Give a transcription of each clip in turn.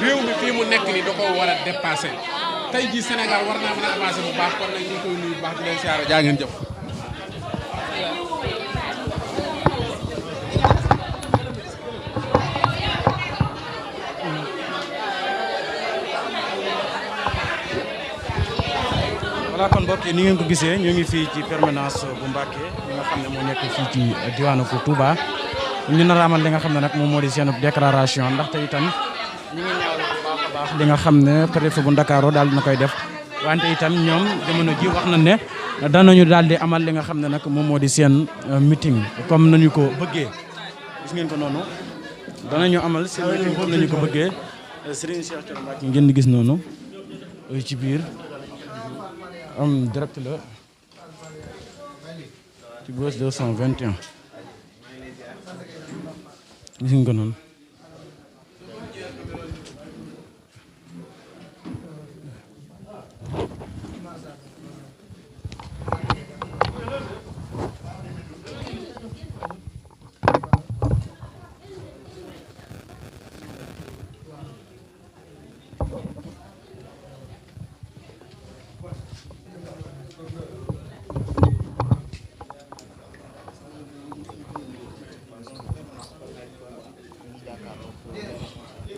réew mi fii mu nekk ni da ko war a dépassé tey jii Sénégal war naa mën a avancé bu baax kon nag ñu ngi koy nuyu bu baax di leen siyaare jaa ngeen jëf. voilà kon mbokk yi ni ngeen ko gisee ñu ngi fii ci permanence bu Mbacké li nga xam ne moo nekk fii ci diwaanu ko Touba ñu nar a amal li nga xam ne nag moom moo di seen déclaration ndaxte itam ñu ngi ñaawlu bu baax a baax li nga xam ne préfet bu Ndakaaru daal dina koy def wante itam ñoom jamono ji wax na ne danañu daal di amal li nga xam ne nag moom moo di seen meeting comme nañu ko bëggee gis ngeen ko noonu danañu amal seen meeting comme nañu ko bëggee Serigne Cheikh Thioro Mbacké ngeen di gis noonu ci biir am direct la ci Buzz 221 gis nga ko noonu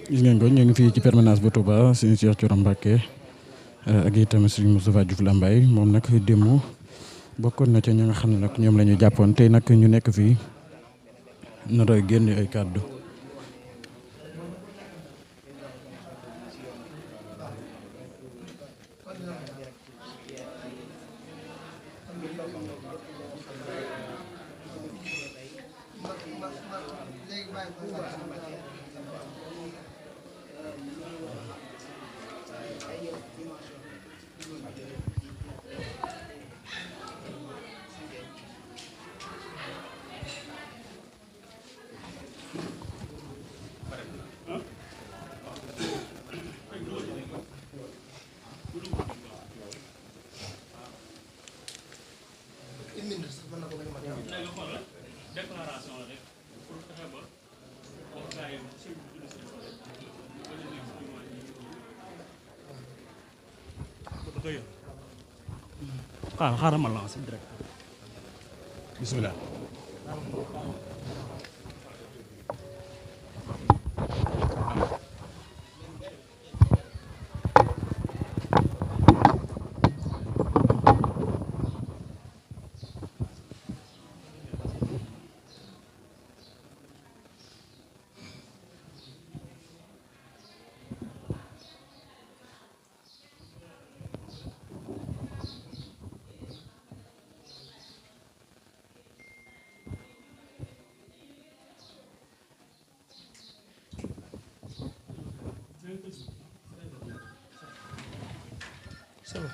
gis ngeen ko ñu ngi fii ci permanence bu Touba Serigne Cheikh Thioro Mbacké ak itam Serigne Moustapha Diouf Lambaye moom nag démb bokkoon na ca ñi nga xam ne nag ñoom la ñu jàppoon tey nag ñu nekk fii nar a génne ay kàddu. xaaral ma lancé direct bismillah. C'est bon.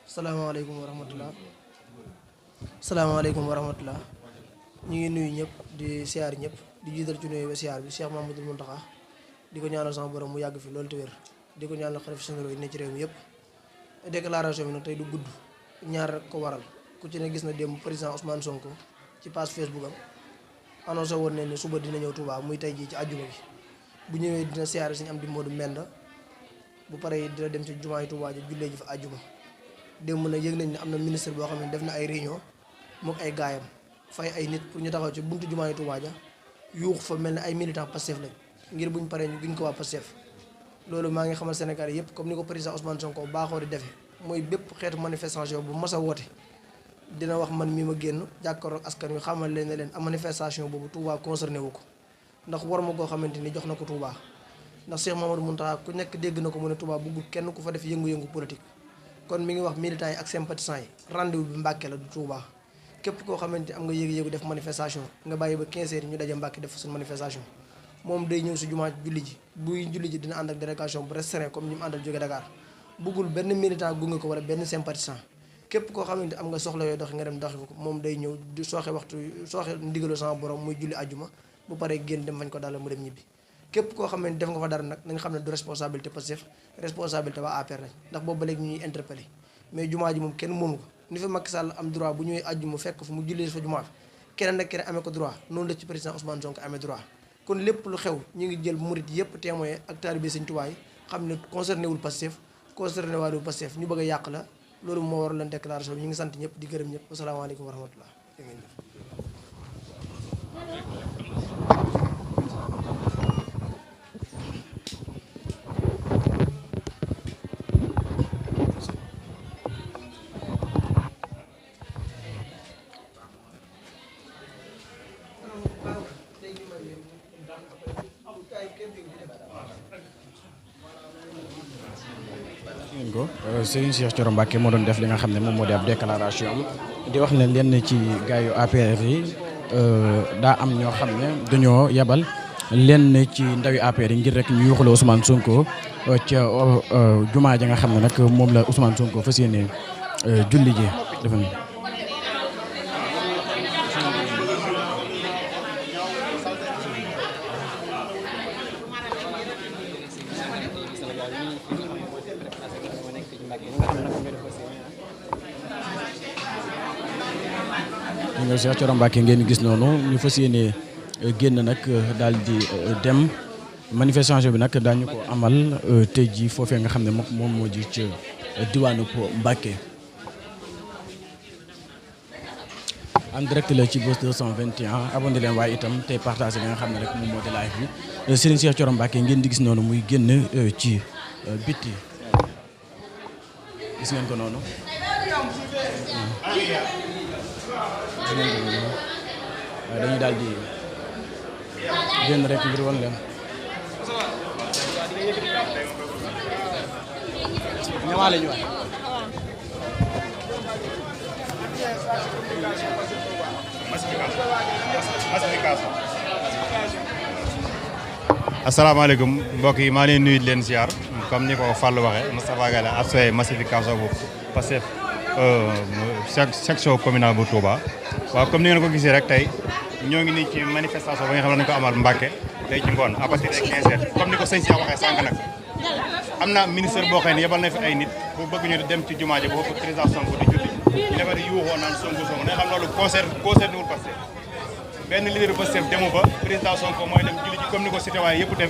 salaamaaleykum wa rahmatulah salaamaaleykum wa rahmatulah ñu ngi nuyu ñëpp di siyaar ñëpp di jiital ci nuyu ba siyaar bi Cheikh Mamadou Mountakha di ko ñaanal sama borom mu yàgg fi loolu te wér di ko ñaanal xalifa généraux yi ne ci réew mi yëpp. déclaration bi nag tey du gudd ñaar rek ko waral ku ci ne gis na démb président Ousmane Sonko ci page Facebook am annoncé woon ne ni suba dina ñëw Touba muy tey jii ci àjjuma bi bu ñëwee dina siyaare Sëñ Amdi Modou Mbenda bu paree dina dem ci jumaay Touba ji jullee ji fa àjjuma. démb nag yëg nañ ne am na ministre boo xam ne def na ay réunion mook ay gaayam fay ay nit pour ñu taxaw ci buntu jumaay Touba ja yuux fa mel ne ay militant Pastef lañ ngir buñ paree ñu giñ ko waa Pastef. loolu maa ngi xamal Sénégal yëpp comme ni ko président Ousmane Sonko baaxoo di defee mooy bépp xeetu manifestation bu mas a woote dina wax man mi ma génn jàkkaarloog askan wi xamal leen ne leen am manifestation boobu Touba concerné wu ko ndax war ma koo xamante ni jox na ko Touba ndax Cheikh Mamadou Mountakha ku nekk dégg na ko mu ne Touba bëggul kenn ku fa def yëngu-yëngu politique. kon mi ngi wax militants yi ak sympathisants yi rendez-vous bi Mbàkke la du Touba képp koo xamante am nga yéegu-yéegu def manifestation nga bàyyi ba 15 heures ñu daje Mbàkke def suñu manifestation moom day ñëw si jumaa julli ji buy julli ji dina ànd ak délégation bu restreint comme ñi mu àndal jóge Dakar bëggul benn militant gunge ko wala benn sympathisant képp koo xamante am nga soxla yooyu dox nga dem doxi ko moom day ñëw di sooxe ndigalu sama borom muy julli ajjuma bu paree génn dem fañ ko dalal mu dem ñibbi képp koo xam ne def nga fa dara nag nañ xam ne du responsabilité Pastef responsabilité waa APR lañ ndax boobu ba léegi ñuy interpellé mais jumaa ji moom kenn moomu ko ni fa Macky Sall am droit bu ñëwee ajjuma fekk fu mu jullee fa jumaa fi keneen nag keneen amee ko droit noonu la ci président Ousmane Sonko amee droit kon lépp lu xew ñu ngi jël murit yëpp témoin ak taalibe Sëñ Tuubaa yi xam ne concerné wul Pastef concerné waa du Pastef ñu bëgg a yàq la loolu moo waral leen déclaration bi ñu ngi sant ñëpp di gërëm ñëpp asalaamaaleykum wa rahmatullah. Serigne Cheikh Thioro Mbacké moo doon def li nga xam ne moom moo di ab déclaration di wax ne lenn ci gars yu APR yi daa am ñoo xam ne dañoo yebal lenn ci ndawi APR yi ngir rek ñu yuuxale Ousmane Sonko ca jumaa ja nga xam ne nag moom la Ousmane Sonko fas yéene julli ji dafa nga Cheikh Thioro Mbacké ngeen gis noonu ñu fas yéene génn nag daal di dem manifestation bi nag daañu ko amal tey jii foofee nga xam ne moom moo ji ci diwaanu Mbacké en direct la ci Buzz 221 abonné leen waaye itam tey partagé li nga xam ne rek moom moo di live bi Serigne Cheikh Thioro Mbacké ngeen di gis noonu muy génn ci bitti gis ngeen ko noonu dañuy daal di génn rek ngir wan leen ñamaale ñu waay asalaamaaleykum mbokk yi maa leen nuyu di leen ziar comme ni ko Fallou waxee Moustapha Gala assoé massification bu Pastef section communale bu Touba waaw comme ni ngeen ko gisee rek tey ñoo ngi nii ci manifestation ba nga xam ne dañu ko amal Mbacké tey ci ngoon à partir de 15 heures comme ni ko sëñ Cheikh waxee sànq nag am na ministre boo xam ne yebal na fi ay nit bu bëgg ñu dem ci jumaa ji bu ko président Sonko di julli ñu defar di yuuxoo naan Sonko nga xam loolu concerné wul Pastef benn leader Pastef demu ba président Sonko mooy dem julli ji comme ni ko citoyen yëpp dem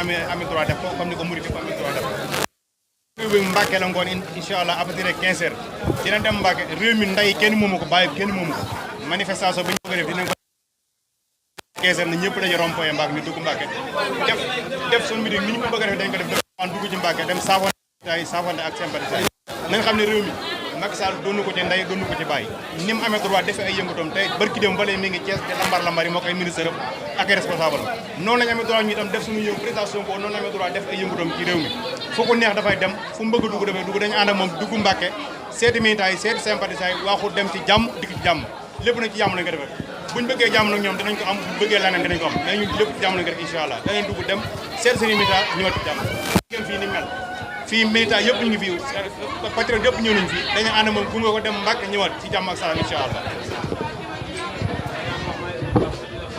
amee droit def ko comme ni ko murid yëpp amee droit def réew mi Mbacké la ngoon incha allah à partir de 15 heures dina dem Mbacké réew mi nday kenn moomu ko bàyyi kenn moomu ko manifestation bi ñu bëgg a def dinañ ko 15 heures na ñëpp dañu rompoye Mbacké ñu dugg Mbacké def suñu meeting ni ñu ko bëgg a def dañ ko def dugg ci Mbacké dem saafante ak sympathie nañ xam ne réew mi Macky Sall doonu ko ci nday doonu ko ci bàyyi ni mu amee droit defee ay yëngatoom tey barki dem balee mi ngi Thiès te lambar yi moo ko ay ministre ak ay responsable noonu lañ amee droit ñu itam def suñu yëngu président Sonko noonu lañ amee droit def ay yëngatoom ci réew mi fu ko neex dafay dem fu mu bëgg a dugg dafay dugg dañu ànd ak moom dugg Mbacké seeti militants yi seeti sympathisants yi waxu dem ci jàmm dikk ci jàmm lépp nag ci jàmm lañ ko defee buñ bëggee jàmm nag ñoom dinañ ko am buñ bëggee leneen dinañ ko am dañu lépp ci jàmm lañ ko def incha allah danañ dugg dem seeti seen militants ñëwaat ci jàmm ngeen fii ni mel fii militant yëpp ñu ngi fii patriote yëpp ñëw nañu fii dañu ànd moom gunge ko dem Mbacké ñëwaat ci jàmm ak salaam incha allah.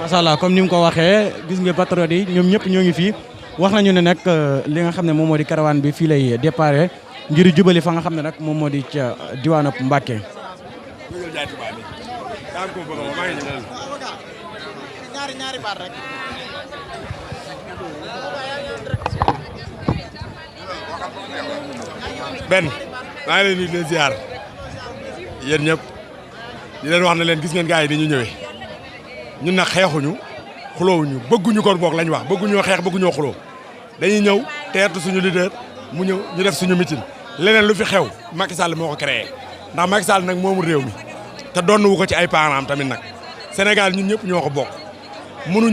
macha allah comme ni mu ko waxee gis nga patriote yi ñoom ñëpp ñoo ngi fii wax nañu ne nag li nga xam ne moom moo di caravane bi fii lay déparé ngir jubali fa nga xam ne nag moom moo di ca diwaanu Mbacké. ñaari baat rek. benn maa ngi leen di leen ziar yéen ñëpp di leen wax ne leen gis ngeen gars yi dañu ñëwee ñun nag xeexuñu xuloowuñu bëgguñu kon boog lañ wax bëgguñoo xeex bëgguñoo xuloo dañuy ñëw teertu suñu leader mu ñëw ñu def suñu meeting leneen lu fi xew Macky Sall moo ko créé ndax Macky Sall nag moomu réew mi te doon wu ko ci ay parents tamit nag Sénégal ñun ñëpp ñoo ko bokk mënuñu